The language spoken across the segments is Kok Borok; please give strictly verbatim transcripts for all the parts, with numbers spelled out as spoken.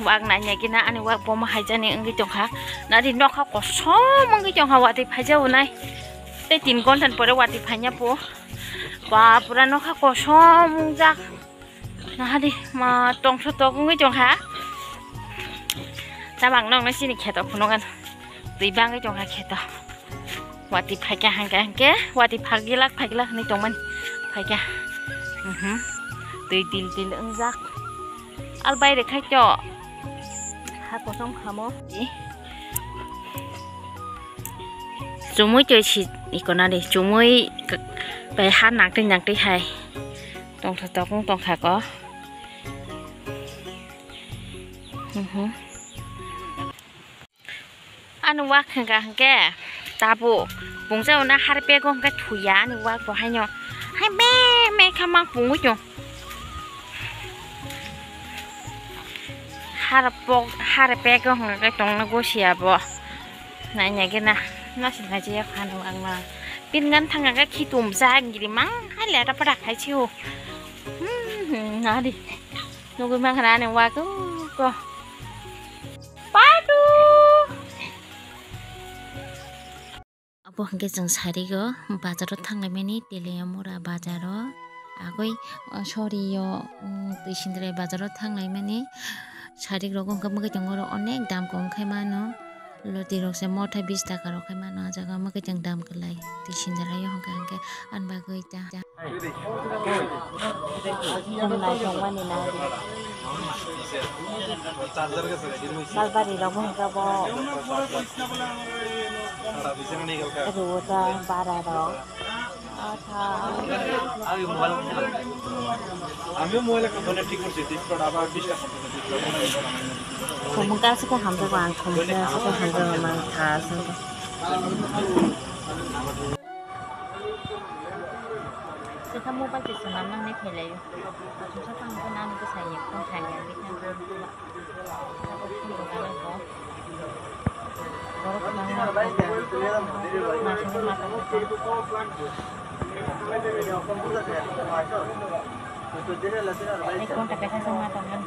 Wak nanya gina ani wak boma haijani wngwi tongkha. Nari nokha kosom wngwi tongkha, watwi phaijao nai. Tei tin ghonta ni pore watwi phaiya po. Ba pura nokha kosom wngjak. Nahadi ma tongtho tok wngwi tongkha. Tabang nokno chini kheto phunukgano. Twi bangwi tongkha kheto. Watwi phaikha hangke hangke, watwi phagilak phagilak hinwi tongmani phaikha. Mhm. Twi til til wngjak. Al baire khai to. Ha kosom khamo. Chumui twi si ikonani, chumui k-, bai ha nangtwi nangtwi hai. Tongtho tokung tongkha ko. Mhm. Ani wak hwnkha hwnkhe tabuk pungsa hwnna harpego hwnkhe thuya ani wak bo haino. Hai me me kha mang pungwi tong. Harpok harpego hwnkhe tongna gosia bo. Nanya gena nasi najiya phano ang ma. Pin ngan thanga khe khitum jak giri mang hai leta pada khai siu. Hmm, hmm, nadi. Nugui mang khana ani wak ko. Padu. Abo hwnkhe chwng sarigo bazaro thanglaimani, Teliamura bazaro. Agoi, uh, sorry yo, um, Twisindrai bazaro thanglaimani. Sarik rogo hwnkhe mwkhwtwng oro onek dam kom khai mano. Loti rok se motha bis taka rok khai mano. Ah jaga mwkhwtwng dam kwlai. Twisindrai yo hwnkhe hwnkhe ani bagwi ta. Khum naithokmani nai. Salbari rok bo hwnkhe bo rwo ta bara rok. Atha. আমিও মোবাইল ঠিক করছি, ডিসপ্লেটা আবার বিশটা Khumung ka se khe hamjak ang, khumung ka se khe hamjak ang, mang tha se. Sita mobile se swnam nang ne phelai. Sita tang ko nang ko sai ye phone thai ya, bikha. Borok kwbangma masani mata. Ek ghonta kaisa se ma tongmani.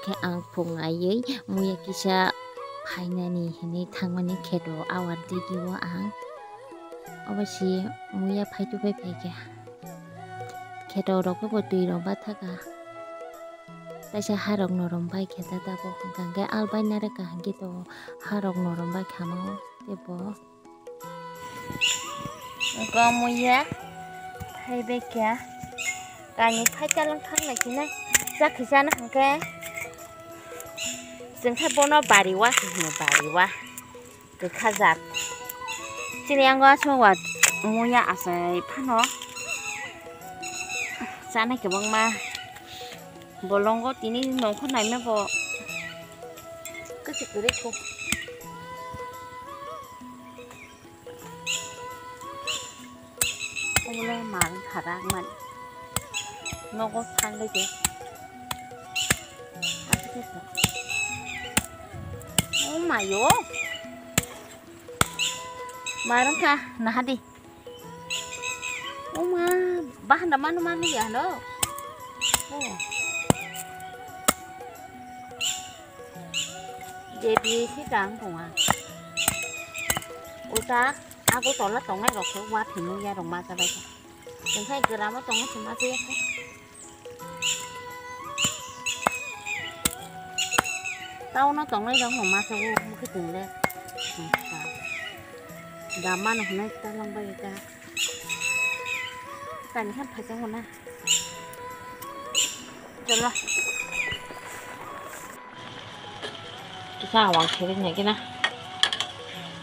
Khe ang phung aiwi muya kisa phainani hinwi thangmani kheto awar digi o ang. Obo si muya phaitu phai phaikha. Kheto rok bo twi rok bathaka. Kaisa harok norom bai khe ta tabuk hwnkha hwnkhe al bai narwkha hwnkhe to harok norom bai kha mano tei bo. Gom ya phai bai kha kani phai talang thang lai kina chakhi chana hwnkhe chwng khe bono bari wa se hino bari wa. Kwkha jat. Chini yango aswk wa muya achai phano. Chanai kwbangma. Bolongo tini nongkhor naima bo. Kwchwk kwrwi kho. Omo le mang kharak man. Nogo thang bai de. Oh mayo. Marung kha nahadi. Oh ma, bahanda manu manu ya no. Oh. Debi si dang tonga. Uta. Ago tola tongnai rok khe wa thwimwi ya rok ma cha bai kha. Tengkhai gramo tongo se ma cha ya kha. Town o tongnai rok no ma cha o mukhe tong le. Dam mano hwnwi ta lang bai ta. Tani khe phaikhe hwnna. Chwla. Kisa awang siri nai kina.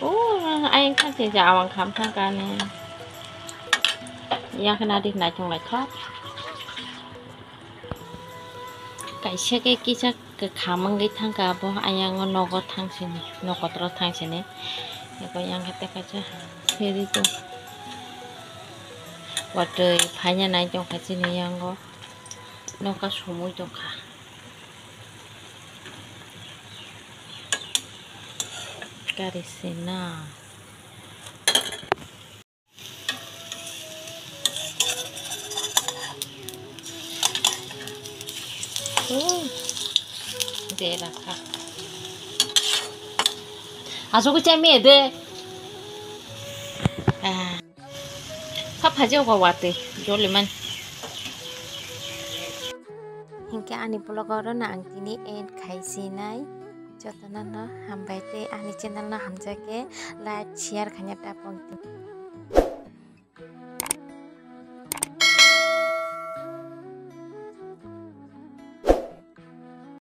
O, ayang khan se ja awang kham thang kani. Yang khe nadi naichong lai kha. Kaisa khe kisa kwkham wngwi thang kha abo ayang o nogo thang sini, nokotro thang sini. Eko yang khe tei kaisa siri to. Watwi phaina nai tong kha chini yango. Nokha sumui tong kha. Gari se na. Oh, Tela kha. Asok chami ede. Ah. Kha phaji ogo watwi joli man. Hinkhe ani vlog oro no ang tini end khai sinai. Jotono no hambai tei ani channel no hamjak khe like, share khaina tapong.